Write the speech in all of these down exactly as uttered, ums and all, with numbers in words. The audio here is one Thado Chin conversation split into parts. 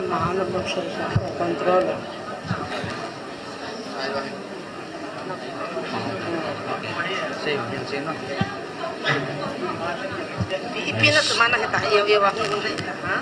Mahana control. Ipi na sumana heta, iyo, iyo, wa, hmm, hmm, hmm, ha?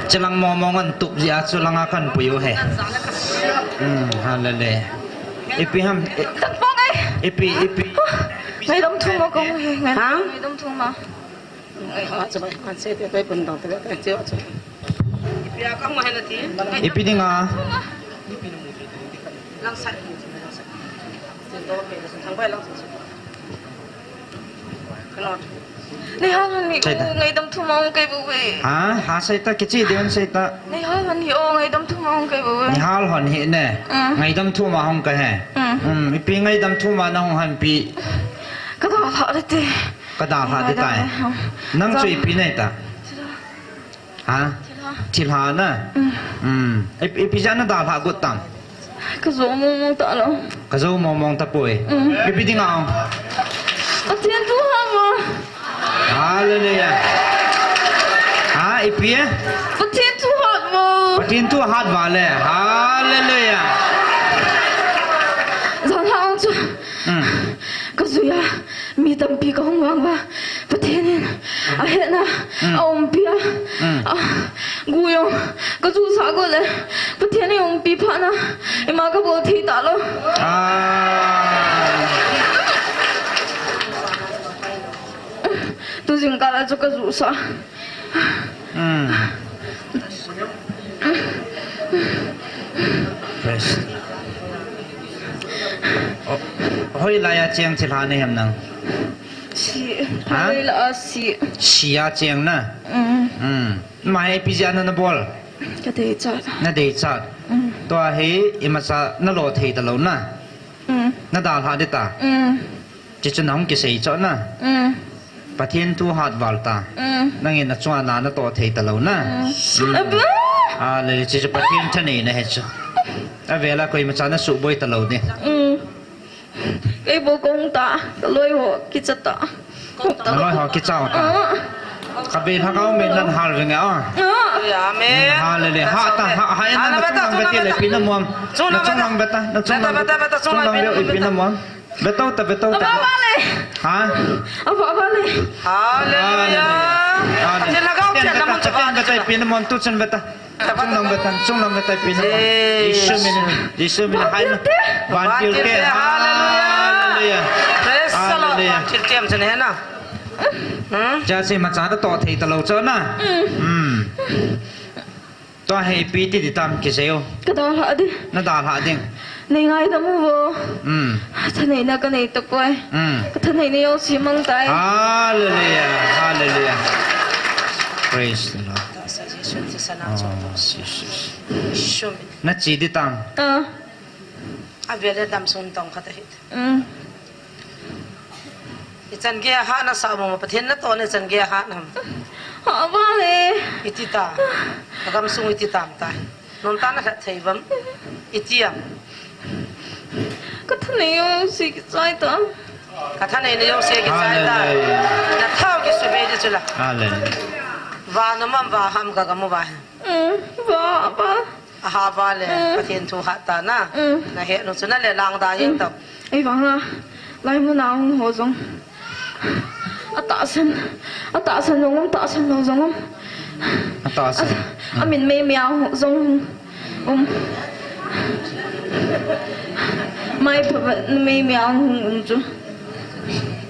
Chilang momong an tup jia, chilang akan puyu he. Hmm, hallelujah. Ipi ham, i-, Tangpong ai. Ipi, ipi. Ngaidam thum mo kong he, ngai-, Ha? ngaidam thum mo. Ai, ha, chaba, an se te, tai pun dong te, tai chiu, chiu. Ipi a kang ma he na ti. Ipi dinga. Lang sat, lang sat. Thang bai lang sat. Kanot. Neihal hon hi u, ngaidam thum a hung kai bou ve. Ha? Ha, seita, kichi diu seita. Neihal hon hi u, ngaidam thum a hung kai bou ve. Neihal hon hi ne. Mm. Ngaidam thum a hung kai he. Mm. Mm, ipi ngaidam thum a na hung han pi. Ka dalha ding te. Ka dalha ding tai. Ka dalha ding. Nang chu ipi nei ta. Ha? Thilha. Thilha na? Mm. Mm. Ip-, ipi jeh a na dalha got tam? Ka jou mong mong ta lou. Ka jou mong mong ta poi. Mm. Ipi dinga ong? Pathen thu hat mo. Hallelujah. Ha, ipi e? Pathen thu hat mo. Pathen thu hat val e. Hallelujah. Janhi a ong chu. Mm. Ka jui a. Mi tampi ka hung vang uva, Pathen in a hetna, mm, a umpi a, mm, a, gu jong ka jusah got le, Pathen in umpi phat na, ima ka bol thei ta lou. Ah. Tu jingkah a chu ka jusah. Mm. Praise. Oh, hoilai a cheng thilha nei ham nang? Si, ha? Hoilai a si. Si a cheng na? Mm. Mm. Mai ipi jeh a na na bol? Ka deichat. Na deichat. Mm. Tua hi imacha na lo thei ta lou na? Mm. Na dalha ding ta? Mm. Chuche chu na hung kisei chu na. Mm. Pathen thu hat val ta. Mm. Nangin na chunga na na toh thei ta lou na. Mm. Mm. Aba! A le, chuche chu Pathen thaneina ahi chu. Avel a koimacha na suboi ta lou ding. Mm. Kei bou kong ta, ka loi ho kicha ta. Ka loi ho kicha ta. Ah. Ka bei lhagao min nan hal ving e a. Ah. Amen. Hallelujah. Ha ta, ha, ha, na chunglang ve ti le, ipi na mu am. Na chunglang ve ta, na chunglang ve ta, chunglang ve, ipi na mu am. Ve tau ta, ve tau ta. Ava, ava le. Ha? Ava, ava le. Hallelujah. Hallelujah. Pathen lhagao kicha na mun chu ve ta, ipi na mu am, tu chun ve ta. Chunglang ve ta, chunglang ve ta, ipi na mu am. Yes. Jesu min, Jesu min, hai na. Vantil te. Vantil te, hallelujah. Hallelujah. Praise the Lord. Hallelujah. Vantil te am chun he na. Hmm? Chuche imacha na toh thei ta lou chu na. Mm. Hmm. Tua hi ipi ti ding tam kisei o. Ka dalha ding. Na dalha ding. Nei ngaidam uvo. Mm. Thaneina ka nei tapoi. Mm. Ka thaneina jouse mang tai. Hallelujah. Hallelujah. Praise the Lord. Oh, Jesus. Na che ding tam. Ah. Avel a damsung tong khat ahi. Mm. Ichan gei a hahna sa mo, Pathen natoh na ichan gei a hahna ham? Hah val e. Iti ta. Agam sung iti tam ta. Non ta na khat thei vam. Iti am? Ka thaneina jouse kichai ta. Ka thaneina jouse kichai ta. Hallelujah. Na thao kisubei ding chu la. Hallelujah. Va na um am, va ham, ka gam uva. Mm, va, va. Aha, va le, mm. Pathen thu hat ta na. Mm. Na het nu chu na le lang da jeng tau. Ei vang a, lai mun a hung ho jong. Atahsan, atahsan jong um, tahsan lou jong um. Atahsan. A, amin mei mei a hung jong um. Mai pha mei mei a hung um chu.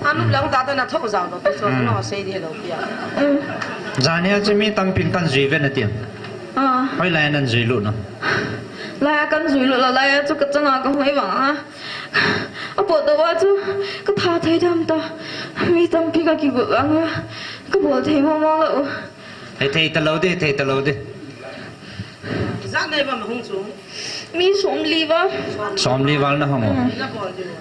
Anu lang ta ta na tho jao lo, so no sei di lo pia. Mm. Jani a chu mi tampin kan jui ve na ti am? Ah. Hoilai nan jui lut na? Lai a kan jui lut lou, lai a chu ka changa ka hung e vang a. A potdoh a chu ka tha thei dam ta. Mi tampi ka kigot vang a. Ka bol thei mong mong lou. Hethei ta lou ding, hethei ta lou ding. Ijat nai vam hung chu? Mi somli val. Somli val na hung o. Mm. Na bol diu.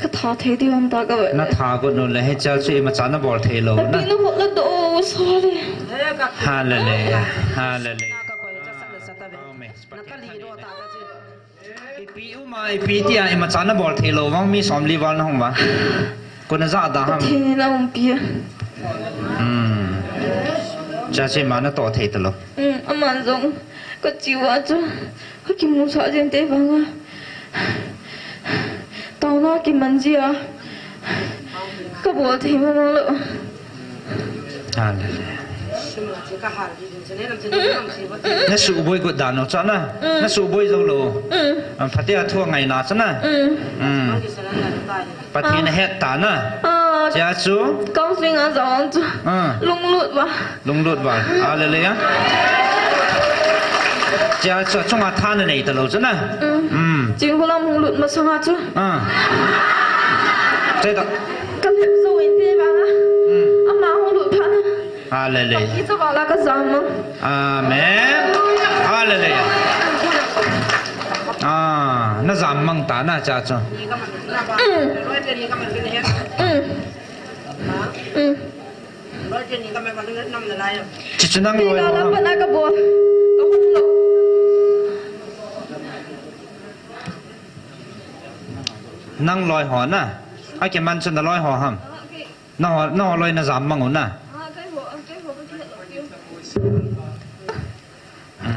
Ka tha thei diu ham ta ka ve. Na tha got nu le, hiche chu imacha na bol thei lou na. Ipi na bol la do, sorry. Hallelujah. Hallelujah. Amen. Ipi um a, ipi ti a, imacha na bol thei lou vang, mi somli val na hung vang. Koi na ja da ham? Pathen in a umpi a. Hmm. Chachi, ama natoh thei talou. Um, aman jong kache uva chu, kakimusah jeng te vanga, taona kiman jia, kabol thei mong lou. Hallelujah. Nasuhboi got dan u chu na. Mm. Nasuhboi jou lou. Mm. Ah, phatea thu angaina chu na. Mm. Mm. Pathen ahet ta na. Ah. Chea chu. Counseling a jao chu. Ah. Lunglut uva. Lunglut uva. Hallelujah. Chea chu, achunga tha nanei talou chu na. Mm. Mm. Chinghulam hung lut masanga chu. Ah. Chea ta. Kalep jou inte vanga. Mm. Ama hung lut phat na. Hallelujah. Kicha vala kajam mang. Amen. Hallelujah. Ah, najam mang ta na chea chu. Mm. Mm. Mm. Chuchu nang loi ho. Nang loi ho na. Akiman chu naloi ho ham. Naho, naho loi najam mang u na.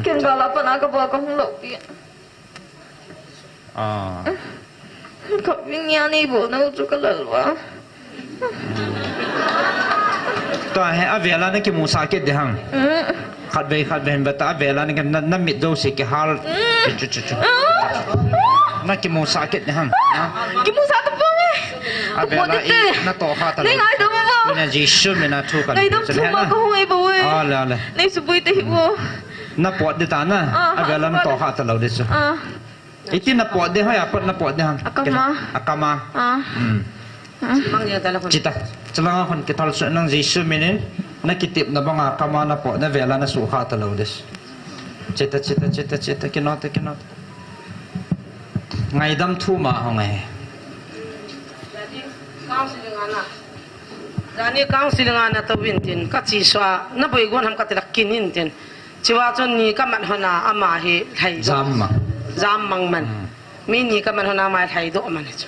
Ken gal a pat a kabol kahung lou pi. Ah. Khatvei nia neibol nau chu kalal uva. Tua hi avel a nakimusah kit ding ham. Mm. Khatvei, khatvei hin bata avel a naki, na, namit jouse kihal. Mm. Chu, chu, chu. Ah. Nakimusah kit ding ham. Ah. Kimusah tapong e. Avel a natoh kha talou. Nei ngaidam uvo. Tuna Jesu mina thu kan. Ngaidam thu ma kahung e bo e. Ale, ale. Nei suboi tahih uvo. Napot ding ta na. Ah, avel a natoh kha talou ding chu. Ah. Iti napot ding, hoiya pat napot ding ham. Akam a. Akam a. Ah. Hmm. Ah. Chita. Chulanga hon kithal suh nang Jesu minin. Nakitepna banga akam a napot na, avel a nasukha talou ding. Chita, chita, chita, chita. Kinot e, kinot e. Ngaidam thu ma hung e. Jani counseling a natou vin tin, kache suh a, naboi gon ham kati la kin in tin. Chua chun ni kamat hon a ama hi lhaidoh. Jam mang. Jam mang man. Hmm. Mi ni kamat hon a ama hi lhaidoh man hi chu.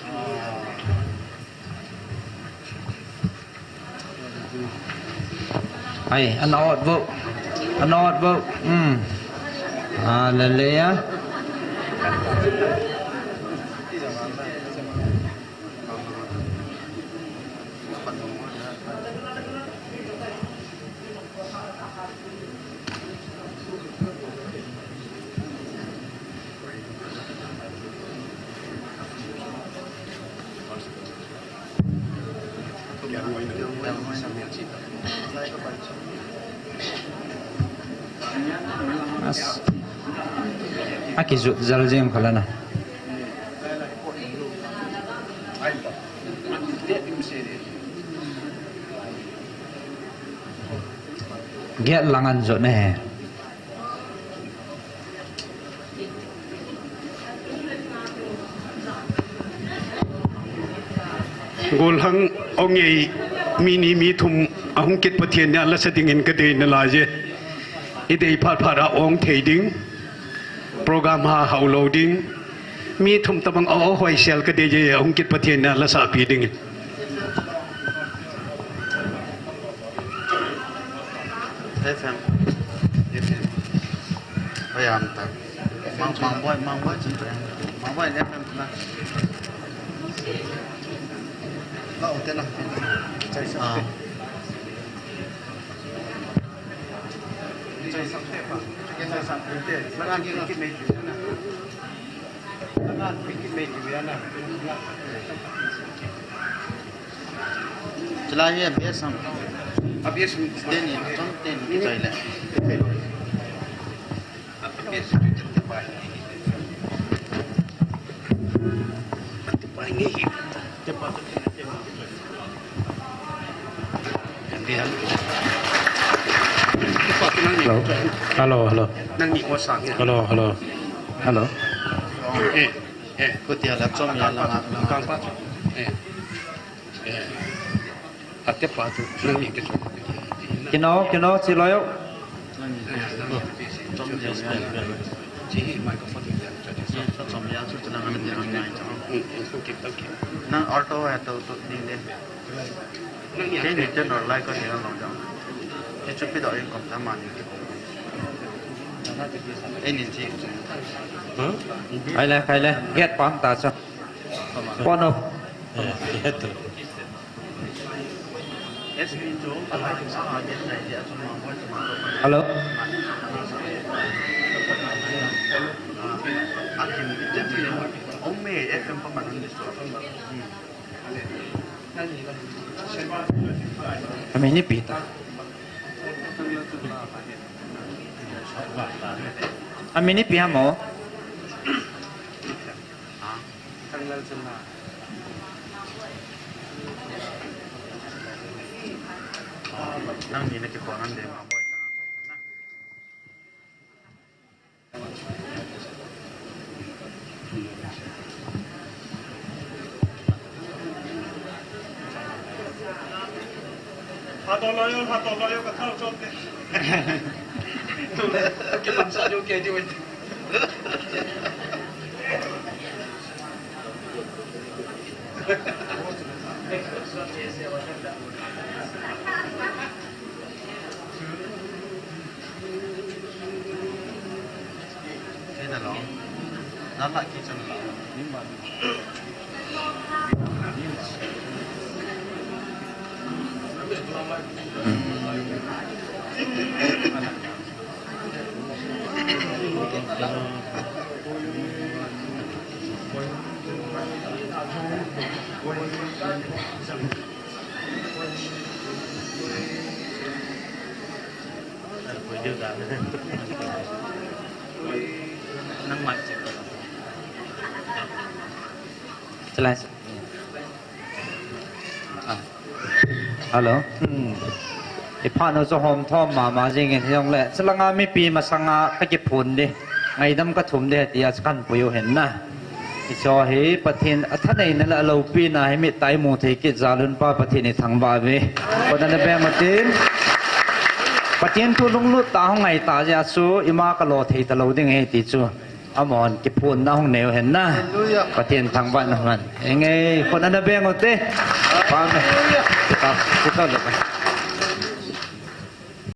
Ai, ana ot vo. Ana ot vo. Hmm. Hallelujah. As. Akijut jal jeng kholana. Gate lang an jot ne. Golhang ong ei, mi ni mi thum ahung kit Pathen ni a lasa dingin kadei nalai e. Idei phat phat a ong thei ding. Program ha hao lou ding. Mi thum tabang a o hoisel kadei e, ahung kit Pathen ni a lasa pi dingin. F M. F M. Hoiya ham ta. Mang, Mangboi, Mangboi chin. Mangboi F M na. La hotel la. Chai sa. Ah. Chai sa te pa. Chai sa te. Maran ki ki me. Chulai hi abia sam. Abia sam. Teni, chom teni kichai le. Hello. Hello, hello. Hello, hello. Hello. Eh, eh. Kutia la chom ya la nga. Kang pa. Eh. Eh. Ate pa tu. Nang ni ke. Kino, kino, chi lo yo. Chom ya. Chi hi microphone ni. Chom ya chu chang na ni. Hmm, okay, okay. Nang alto ya to to ni le. Kei ni tenor lai ko ni long jang. Chupi do in kom ta mani. Ei nin thi. Hmm? Khai le, khai le. Gate pam ta chu. Pon o. Eh, gate. Hello. Amin ipi ta. Amin ipi ham o. Nangni na kikhoh ngan de ma boy. Hatoloyo, hatoloyo, ka thao chom te. Kimansa jo ke di wet. Nang mai che. Chalai. Ah. Hello. Hmm. I phat nu chu hom thom mama jing in hijongle. Chulanga mipi masanga ka kiphun di. Ngaidam ka thum di tia chu kan pui u hin na. Hiche hi Pathen a thaneina le a loupina hi mittah a i mu thei kit jal un Pa Pathen i thangvah uve. Khut ana beng u tin. Pathen thu lunglut tah a hung ngai tah jeh a chu ima ka lo thei talou ding ahi ti chu. Amahon kiphunna hung nei u hen na. Hallelujah. Pathen thangvahna man. Enge, khut ana beng u te. Hallelujah. Pa, pa, pa, pa.